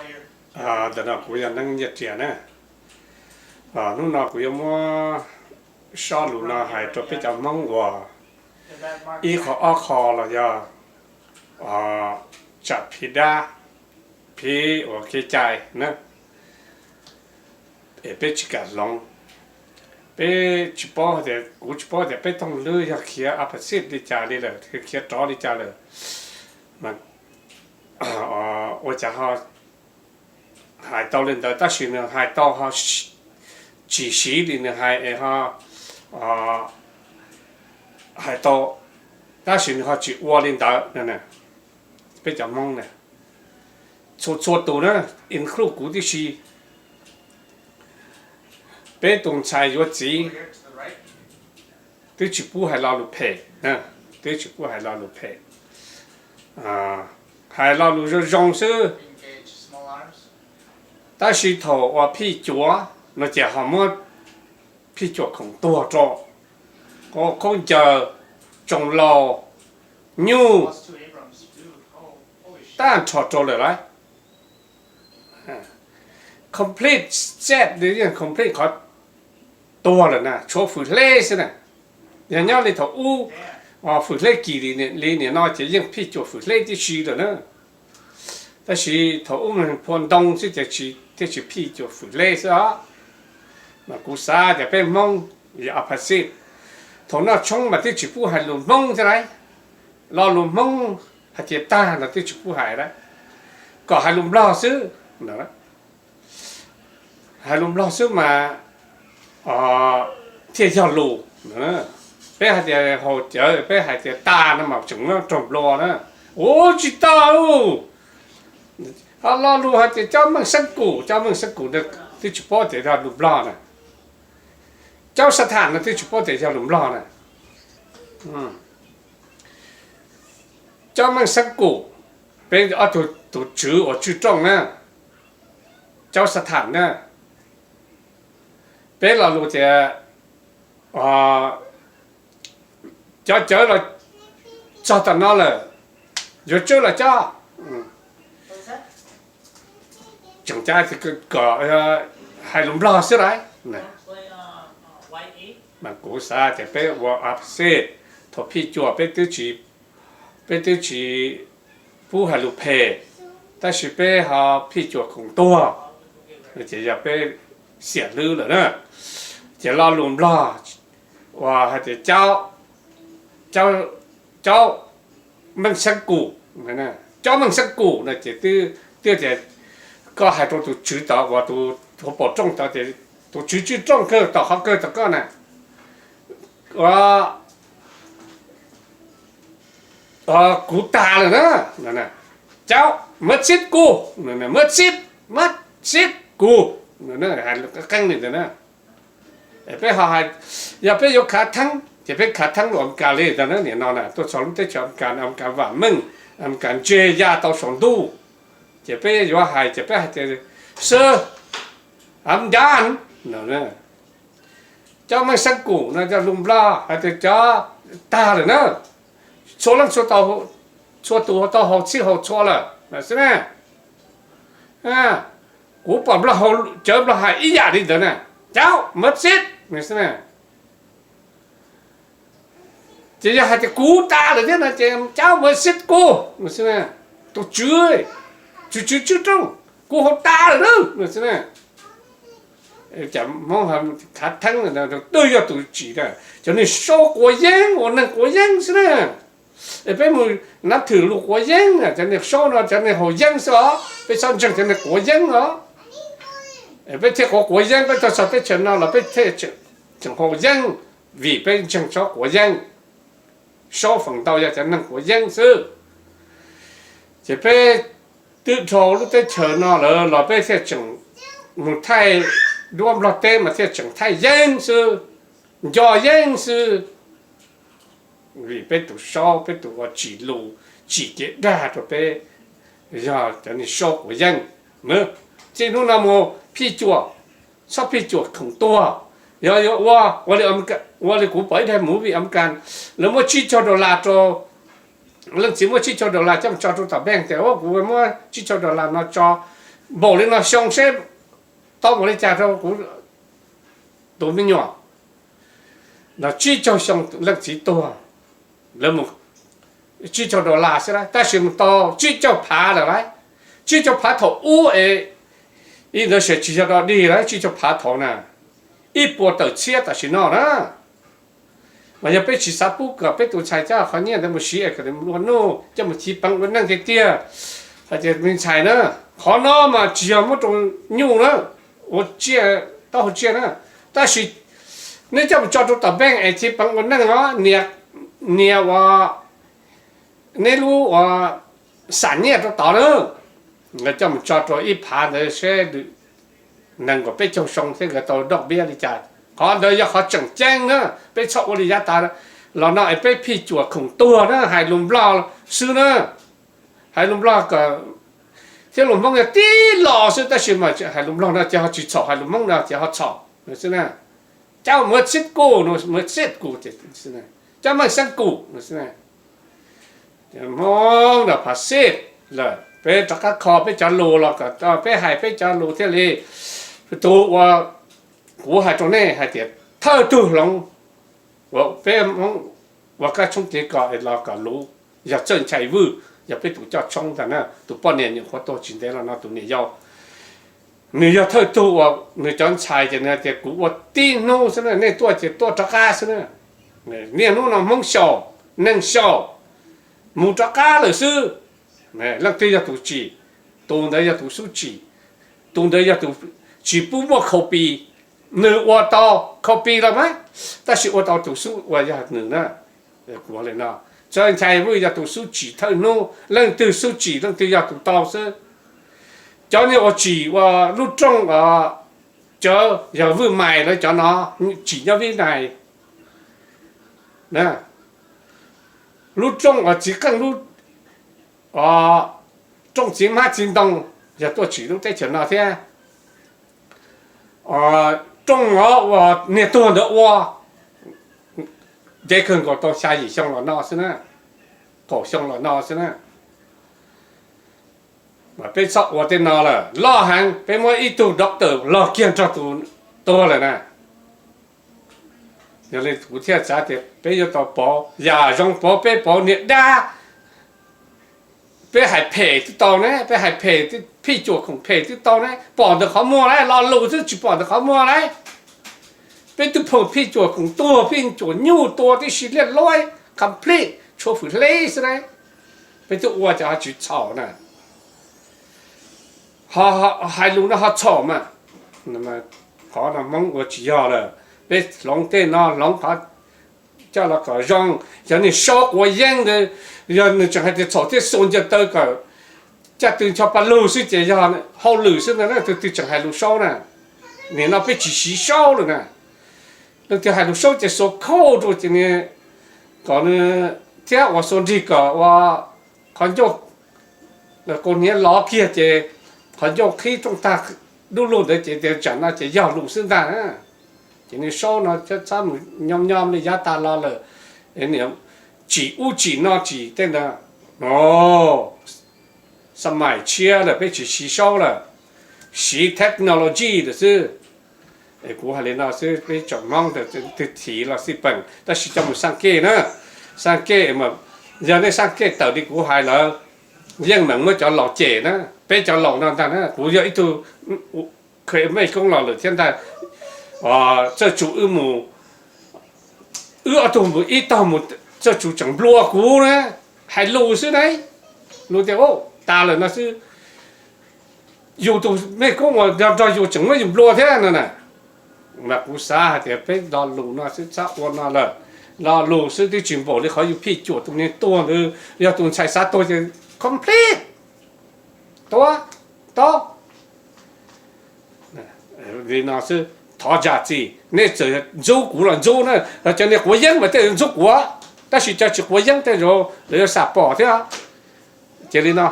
Ntawm no kuv yog Neeb Nyiaj Riam na. Hnub no kuv yuav muab sob lus no hais rau peb cov Hmoob uas ib qho ob qho los yog tsam phiv dab, phiv uas kev cai na, es peb tsis kam hloov. Peb tsis paub tias, kuv tsis paub tias peb thooj hlwb yog khiav opposite li cas li lawm, khiav rov li cas lawm, ua cas ho hais tau li ntawd, tab sis nws hais tau ho tsis siv li nws hais es ho hais tau, tab sis nws ho tsis ua li ntawd. Peb cov Hmoob na, txhua txhua tus na, include kuv tib si, peb tus ntxhais yuav txiv twb tsis pub hais lo lus phem, twb tsis pub hais lo lus phem, hais lo lus zoo zoo xwb. Tab sis thaum uas phij cuam no ces ho muab phij cuam khoom tuag rau, khaub ncaws, tsoos laus, nyuj, tag nrho rau lawm lauj. Complete set li yeej complete qhov tuag lawm na, tshuav fwm hleb xwb na. Yog nyob li thaum ub, fwm hleb kis li nim no ces yeej phij cuam fwm hleb tib si lawm na. Tab sis thaum ub mas phua ntoo xwb ces thiaj tsis phij cuam fwm hleb xwb os. Mas kuv xav tias peb Hmoob yog opposite. Thaum noj tshoob mas twb tsis pub hais lus Hmoob thiab lauj. Lo lus Hmoob hais tias tag no twb tsis pub hais lawm, kom hais lus Nplog xwb. Hais lus Nplog xwb mas thiaj yog lus. Peb hais tias haus cawv, peb hais tias tas no mas tseem muab raug nplua na. Ua tsis tau. Ho lo lus hais tias cov meej xeeb kum, cov meej xeeb kum ntawd twb tsis paub tias yog lus Nplog na. Cov sa tham no twb tsis paub tias yog lus Nplog na. Cov meej xeeb kum, peb ob tug tus tswv uas tswj rooj na, cov sa tham na, peb lo lus tias cov cawv los txog tom no lawm, yuav tswb los coj. Tseem cab kom hais lus Nplog xwb lauj. Mas kuv xav tias peb ua opposite, thaum phij cuam peb twb tsis, peb twb tsis pub hais lus phem, tab sis peb ho phij cuam khoom tuag, ces yog peb xiam hlwb lawm na. Ces lo lus Nplog uas hais tias caub, caub, caub meej xeeb kum, caub meej xeeb kum no ces twb tias koj hais rau tus tswv tod uas tus hauv paus rooj tod tias tus tswv tswj rooj kawg tom qhov kawg tom koj na, ua kuv tas lawm na, caub mab xib kuv, mab xib, mab xib kuv, hais qeeb li ntawd na. Peb ho hais, yog peb yuav khav theeb ces peb khav theeb lus Amelikas li ntawd na, nim no na tuaj txog lub teb chaws Amelikas, Amelikas vam meej, Amelikas ntse ya tau saum ntuj, ces peb yuav hais ces peb hais tias sir, I'm done. Cov meej xeeb kum no cov lus Nplog hais tias cov tag lawm na. Txhua leej txhua tus tau haus txhij haus txhua lawm xwb na. Kuv pom Nplog haus cawv Nplog hais ib yam li ntawd na, caub mab xib xwb na. Ces yog hais tias kuv tas lawm thiab no ces caub mab xib kuv xwb na. Tus tswv, tswv tswv tswj rooj, kuv haus tas lawm na xwb na. Cas Hmoob khav theeb, twb yog tus tsim na, cov neeg sau quav yeeb ua neeg quav yeeb xwb na. Es peb mus nab thwm lus quav yeeb, cov neeg sau no cov neeg haus yeeb xwb os, peb txhob ntseeg cov neeg quav yeeb os. Peb thiaj quav quav yeeb, peb tuaj txog teb chaws no los peb thiaj tseem haus yeeb, vim peb ntseeg tsob quav yeeb. Sau feem ntau yog cov neeg quav yeeb xwb. Ces peb twb dhau lub teb chaws no lawm los peb thiaj tseem mus thaij duab Nplog teb mas thiaj tseem thaij yeeb xwb, nco yeeb xwb. Vim peb tus saub, peb tus ua tsim lus, tsim kev dag rau peb, yog cov neeg saub quav yeeb. Txij hnub no mus phij cuam, txhob phij cuam khoom tuag. Yog yuav ua, ua li, ua li kuv pom ib daim movie Amelikas, lawv muab tsib caug dollar rau, leej txiv muab tsib caug dollar coj mus tso rau tom bank tias kuv muab tsib caug dollar no tso Npaum li no xyoo seb tau npaum li cas rau kuv tus me nyuam. No tsib caug xyoo leej txiv tuag, lawv mus tsib caug dollar xwb lawm, tab sis mus tau tsib caug phav lawm lauj. Tsib caug phav thaum ub es, ib ntawd tsis yog do dig lawm, tsib caug phav thaum na, ib puas tawm txhiab tam sim no na. Mas yog peb tsis xav pub kom peb tus ntxhais coj qhov nyiaj ntawd mus siv es kom nws ua nuj coj mus chiv peev ua neej tiag tiag, hais tias me ntxhais na, qhov no mas tsis yog muab rau nyuj na, ua tsiaj, taub hau tsiaj na, tab sis neb coj mus tso rau tom bank es chiv peev ua neej os, nias, nias uas neb lub uas xam nyiaj rau tod na, nkawd coj mus tso rau ib phav ntawd seb nees nkaum peb caug xyoo thiab nkawd tau doj biab li cas. Qhov ntawd yog qhov tseem ceeb na, peb txhob ua li yav tas los no es peb phij cuam khoom tuag na, hais lus Nplog xwb na, hais lus Nplog kom, thiab lus Hmoob yog tib lo xwb, tab sis mas hais lus Nplog no ces ho tsis txhaum, hais lus Hmoob no ces ho txhaum xwb na. Cov muaj txij kuj, muaj txij kuj, cov meej xeeb kuj xwb na. Hmoob no phav xij lawm, peb rov qab kho peb cov lus los kom peb hais peb cov lus thiaj li, tus uas, kuv hais rau nej hais tias thawj tug hloov uas peb Hmoob ua kab tshoob kev kos los kom luv yog Txawj Nchai Vwj, yog peb tus coj tshoob ntag na, tus poj niam nyuam qhuav tuag tsis ntev los no tus niam yau. Nws yog thawj tug uas nws cov ntxhais ces nws hais tias kuv ua tib hnub xwb na, nej tuaj ces tuaj rov qab xwb na. Niaj hnub no Hmoob xyaum, neeg xyaum, mus rov qab lawm xwb. Leej twg yog tus tsim, tus ntawd yog tus xub tsim, tus ntawd yog tus tsis pub muaj copy. Nws ua tau copy los mas, tab sis ua tau tus xub uas yog nws na. Kuv li no, Txawj Nchai Vwj yog tus xub tsim thawj hnub, leej twg xub tsim leej twg yog tus tau xwb. Cov niag uas tsim ua lub rooj os, cov yog Vwj Maiv lawv cov no, tsim nyob Vib Nais. Lub rooj uas txiv qeej lub, rooj txiv hmab txiv ntoo, yog tuaj tsim lub teb chaws no thiab. Rooj uas niag tuag ntawd ua, nce kawg nkaus tau xya yim xyoo los no xwb na, kaum xyoo los no xwb na. Mas peb txhob ua tej no lawm, loj heev, peb muab ib tug doctor log kiag nrog tus tuag lawm na. Yog li kuv thiaj xav tias peb yuav tau pauv, yam zoo pauv peb pauv niag dab. Peb hais phem twb tau ne, peb hais phem, phij cuam khoom phem twb tau ne, pom ntawm qhov muag lauj, lo lus xwb tsis pom ntawm qhov muag lauj. Peb twb pheej phij cuam khoom tuag, phij cuam nyuj tua tib si liaj luab, complete, tshuav fwm hleb xwb lauj. Peb twb ua ces ho tsis txhaum na. Hais lus no ho txhaum mas. Qhov no Hmoob ua tsis yog lawm, peb hloov tej no hloov qhov coj los kom zoo. Cov niag saub quav yeeb ntawd, yog nws tseem hais tias txhaum thiab xuas ncaws taw kom caj tw ncho pa lug xwb ces yog hauj lwm xwb ntag na, tus twg tseem hais lus saub na. Nim no peb tsis siv saub lawm na. Leej twg hais lus saub ces xuas khauj rau ces nws, kom nws, thiab uas xuas nrig kom ua qhov ncauj, kaus hniav lov kiag ces qhov ncauj qhib rooj tag dub lug ntawd ces tias tsam no ces yog lus xwb ntag. Ces nws saub no txhob mus nyo nyo li yav tas los lawm, tsim ub tsim no tsim tej ntawd. Xab maim tshiab lawm peb tsis siv saub lawm, siv technology lawm xwb. Kuv hais li no xwb, peb tsoom Hmoob twg thim los xij peem, tab sis coj mus xaj kej na, xaj kej. Yog nej xaj kej tawm li kuv hais lawm, yeej meem muab cov laus cem na, peb cov laus no ntag na. Kuv yog ib tug kheev mej koob los lawm thiab ntag, Txawj Tsu wb mus, wb ob tug mus ib tog mus, Txawj Tsu tseem nplua kuv na, hais lus xwb na, lus tias tas lawm no xwb. Yus tus mej koob uas nrog yus tseem muab yus nplua thiab no na. Mas kuv xav hais tias peb lo lus no xwb txhob ua no lawm, lo lus xwb twb tsis npaum li qhov yus phij cuam tus niag tuag ntawd, yog tus ntxhais xav tuag ces complete, tua, tau. Li no xwb, thov zam txim, nej txawm ntxub kuv los ntxub na, cov niag quav yeeb mas tej ntxub kuv, tab sis cov tsis quav yeeb tej zaum lawv yuav xam pom thiab. Ces li no.